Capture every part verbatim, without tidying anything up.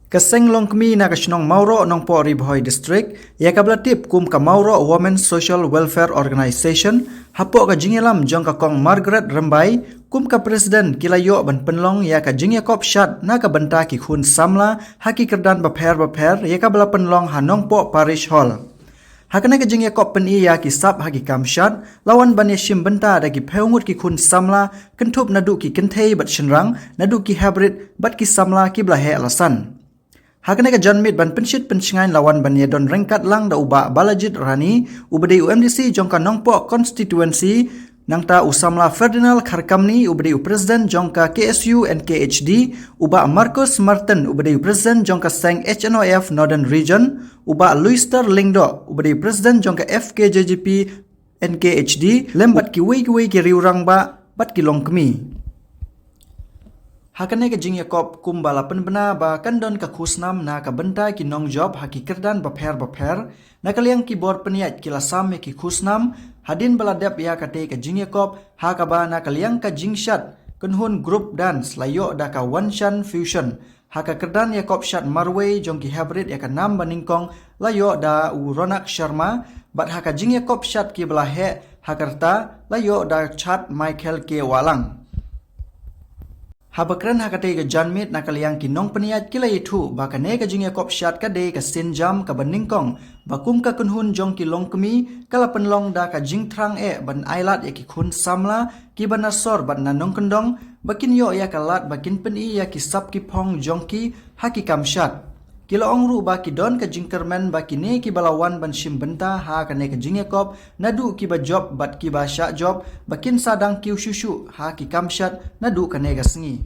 Ka Seng Longkmie na ka shnong Mawroh, Nongpoh Ri Bhoi District, ïa kaba la tip kum ka Mawroh Women Social Welfare Organization, hapoh ka jingïalam jong ka Kong Margaret Rymbai kum ka President, ki la ïoh ban pynlong ïa ka jingïakop shad na ka bynta ki khun samla ha ki kyrdan bapher bapher, ïa kaba la pynlong ha Nongpoh Parish Hall. Ha kane ka jingïakop pyni ïa ki sap ha ki kam shad, la wan ban ïashim bynta da ki phew ngut ki khun samla, kynthup naduh ki kynthei bad shynrang, naduh ki heprit bad ki samla kiba la heh la san. Ha kane ka janmiet ban pynshit pynshngaiñ la wan ban ïadon ryngkat lang da u Bah Balajit Rani, uba dei u M D C jong ka Nongpoh Constituency, nangta u samla Ferdinand Kharkamni, uba dei u President jong ka K S U N K H D, u Bah Marcus Martin, uba dei u President jong ka Seng H N O F Northern Region, u Bah Luister Lyngdoh, uba dei u President jong ka F K J G P N K H D, lem bad kiwei kiwei ki riewrangbah bad ki longkmie. Ha kane ka jingïakop kumba la pynbna ba kan don ka khusnam na ka bynta ki nongjop ha ki kyrdan bapher bapher, na ka liang ki bor pynïaid ki la sam ïa ki khusnam, hadien ba la dep ïa katei ka jingïakop, ha kaba na ka liang ka jingshad kynhun group dance la ïoh da ka Wanshan Fusion, ha ka kyrdan ïakop shad marwei jong ki heprit ïa ka nam ba nyngkong la ïoh da u Ronak Sharma, bad ha ka jingïakop shad kiba la heh ha ka rta la ïoh da Chad Michael K Wahlang. Haba kren ha katei ka janmiet, na ka liang ki nongpynïaid ki la ïathuh ba kane ka jingïakop shad ka dei ka sienjam kaba nyngkong ba kum ka kynhun jong ki longkmie ka la pynlong da ka jingthrang eh ban ailad ïa ki khun samla kiba na sor bad na nongkyndong, ba kin ïoh ïa ka lad ba kin pyni ïa ki sap ki phong jong ki ha ki kam shad. Ki la ong ruh ba ki don ka jingkyrmen ba kine kiba la wan ban shim bynta ha kane ka jingïakop, naduh kiba jop bad kiba shah jop, ba kin sa dang kiew shuh shuh ha ki kam shad naduh kane ka sngi.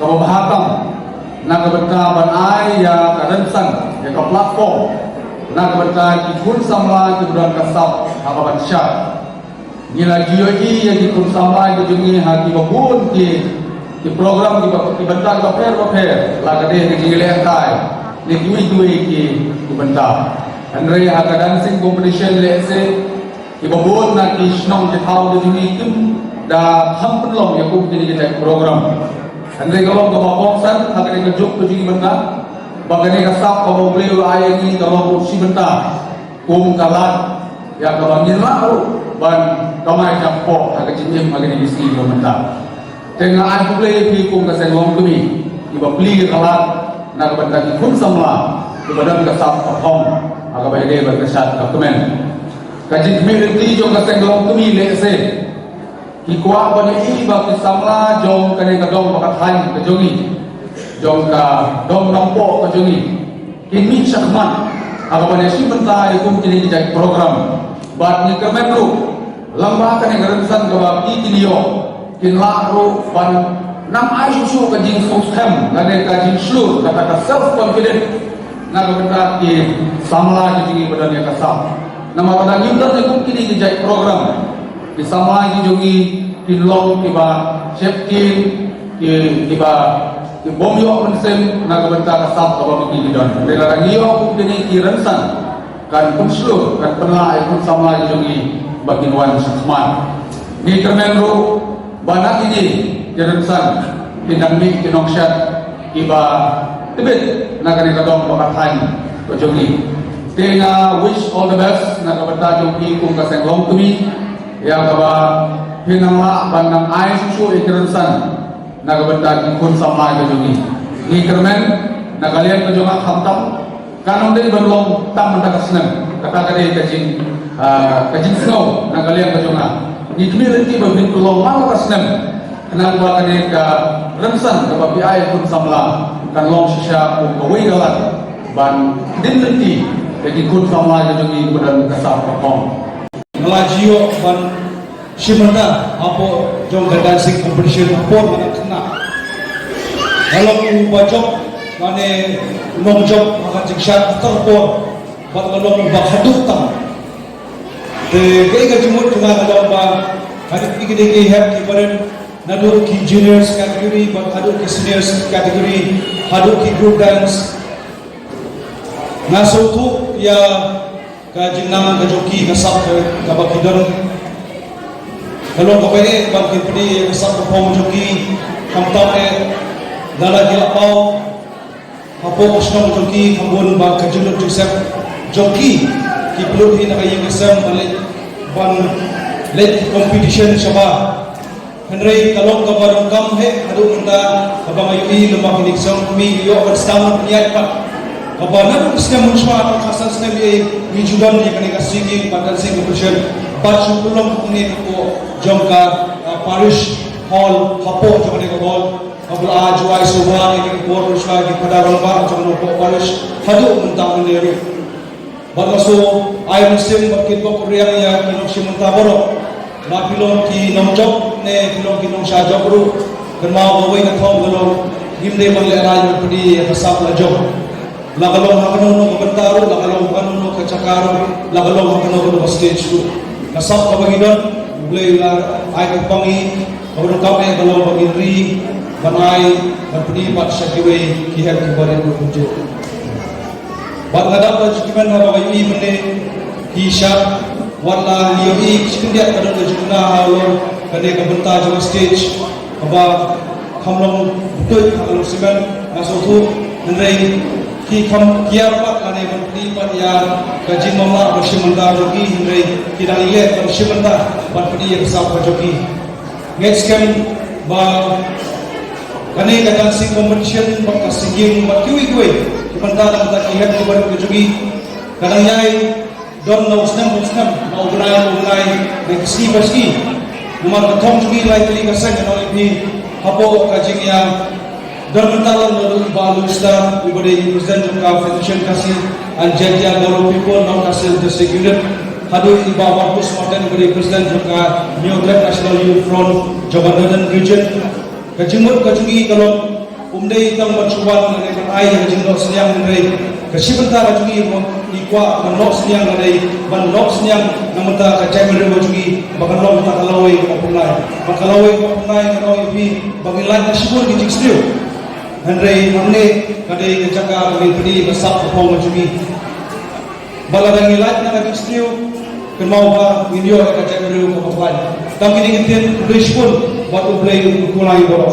Kaba bha tam na ka bynta ban ai ïa ka rynsan, ïa ka platform na ka bynta ki khun samla kiba don ka sap ha ka ban shad. Ngi la ju ïohi ïa ki khun samla ki jong ngi ha kiba bun ki, ki program kiba, ki bynta kiba pher bapher, la ka dei ka jingïalehkai ne kiwei kiwei ki, ki bynta. Hynrei ha ka dancing competition lehse kiba bun na ki shnong ki thaw ki jong ngi kim, Da kham pynlong ïa kum kine ki jait program. Hynrei ka long kaba kongsan ha kane ka juk ka jingmynta ba kane ka sap kaba U Blei u la ai ïa ngi ka long ruh shi bynta kum ka lad ïa kaba ngin lah ruh ban kamai jingpop ha ka jingim ha kane ka sngi ka mynta. Te nga ai khublei ïa phi kum ka seng longkmie kiba plie ïa ka lad na ka bynta ki khun samla kiba don ka sap ka phong ha kaba ïadei bad ka shad ka kmen. Ka jingkhmih lynti jong ka seng longkmie lehse ki kwah ban ïohi ba ki samla jong kane ka dong ba ka thaiñ ka jong ngi, jong ka dong Nongpoh ka jong ngi, kin mih shakhmat ha kaba ïa shi bynta ïa kum kine ki jait program. Bad ngi kyrmen ruh lyngba kane ka rynsan kaba ki kin ïoh, kin lah ruh ban nang ai shuh shuh ka jingsngewskhem lane ka jingshlur, kata ka self confidence na ka bynta ki samla ki jong ngi ba don ïa ka sap. Namar lada ngim don ïa kum kine ki jait program, ki samla ki jong ngi kin long kiba sheptieng, ki kiba ki bym ïoh mynsiem na ka bynta ka sap kaba ma ki ki don. Hynrei lada ngi ïoh kum kine ki rynsan kan pynshlur, kan pynlah ïa ki khun samla ki jong ngi ba kin wan shakhmat. Ngi kyrmen ruh ba na kine ki rynsan kin nang mih ki nongshad kiba tbit na kane ka dong ba ka thaiñ ka jong ngi. Te nga wish all the best na ka bynta jong phi kum ka seng longkmie ïa kaba phin nang lah ban nang ai shuh shuh ïa ki rynsan na ka bynta ki khun samla ka jong ngi. Ngi kyrmen na ka liang ka jong nga khamtam kan ym dei ban long tang mynta ka snem, kata ka dei ka jing, ah, ka jingsngew na ka liang ka jong nga. Ngi khmih lynti ba phin long man la ka snem, khnang ba kane ka rynsan kaba phi ai khun samla kan long shisha kum kawei ka lad ban dien lynti ïa ki khun samla ka jong ngi ba don ka sap ka phong. Nga la ju ïoh ban shim bynta hapoh jong ka dancing competition hapoh nga dang khynnah. Nga long uba jop lane u nongjop ha ka jingshad ha ka por bad nga long uba khatduh tam. Te kaei ka jingmut jong nga ka long ba ha kine ki hep ki barit naduh ki juniors category bad haduh ki seniors category haduh ki group dance. Nga sngewthuh ïa ka jingnang ka jong ki, ka sap ka, kaba ki don. Ka long kaba eh ban kin plie ïa ka sap ka phong jong ki, khamtam eh lada ki la paw hapoh ka shnong jong ki, kham bun ba ka jinglut jingsep jong ki ki pynlut hi na ka ïing ka sem ban leit, ban leit competition shabar. Hynrei ka long kaba donkam hi haduh mynta kaba nga ïohi lyngba kine ki seng longkmie, ïoh ban sdang ban pynïaid pat. Kaba naduh snem mynshuwa, tang khatsan snem ïa ngi ju don ïa kane ka singing bad dancing competition bad shu pynlong kumne hapoh jong ka, ah, parish hall, hapoh jong kane ka hall. Kaba la ju ai sngewbha ïa ki bor mynshuwa, ki phadar rangbah jong kane ka parish haduh mynta mynne ruh. Bad nga shu ai mynsiem bad kyrpad kyrpad ïa ki nongshim bynta baroh. La phi long ki nongjop ne phi long ki nongshah jop ruh, kynmaw kawei ka thong ka long, ngim dei ban lehrain ban plie ïa ka sap la jop. La ka long ha kano kano ka bynta ruh, la ka long ha kano kano ka jaka ruh, la ka long ha kano kano ka stage ruh. Ka sap kaba ngi don, U Blei u la ai kyrpang ïa ngi, kaba donkam eh ka long ba ngin ri ban ai ban plie pat sha kiwei ki hep ki barit ruh kumjuh. Bad nga dap da jingkmen haba nga ïohi mynne ki shad, wat la ngi ïohi ki shyndiat ka don ka jingkyrkhu halor kane ka bynta jong ka stage kaba kham long btuid, kham long cement, nga sngewthuh, hynrei ki kham kiar pat lane ban plie pat ïa ka jingmamlah ba shim bynta jong ki, hynrei ki dang ïaleh ban shim bynta ban plie ïa ka sap ka jong ki. Ngeit skhem ba kane ka dancing competition bad ka singing bad kiwei kiwei ki bynta na ka bynta ki hep ki barit ka jong ngi ka dang ïai don na u snem u snem, na u bnai u bnai, na ka sngi ba sngi. Namar ka thong jong ngi lai tylli ka seng, nga ong ïa phi, hapoh ka jingïa don bynta lang naduh i Bah Louis Star, iba dei i President jong ka Federation Khasi and Jaintia Garo People, North Khasi District Unit, haduh i Bah Marcus Martin, iba dei President jong ka New Trek National Youth Front jong ka Northern Region. Ka jingmut ka jong ngi ka long, ym dei tang ban shu wan lane ban ai ïa ka jingnoh synñiang, hynrei ka shi bynta ka jong ngi ruh ngi kwah ban noh synñiang, lane ban noh synñiang na ka bynta ka jaitbynriew ka jong ngi ba kan long kata ka lawei kaba pynlait. Bad ka lawei kaba pynlait, nga ong ïa phi, ba ngin lait na shibun ki jingsniew. Hynrei hangne ka dei ka jaka ba ngin pyni ka sap ka phong ka jong ngi. Bad lada ngi lait na ka jingsniew, Kynmaw ba ngin ïoh ïa ka jaitbynriew kaba khlaiñ. Tang kine ki ktien, khublei shibun bad U Blei un kyrkhu lang ïa baroh.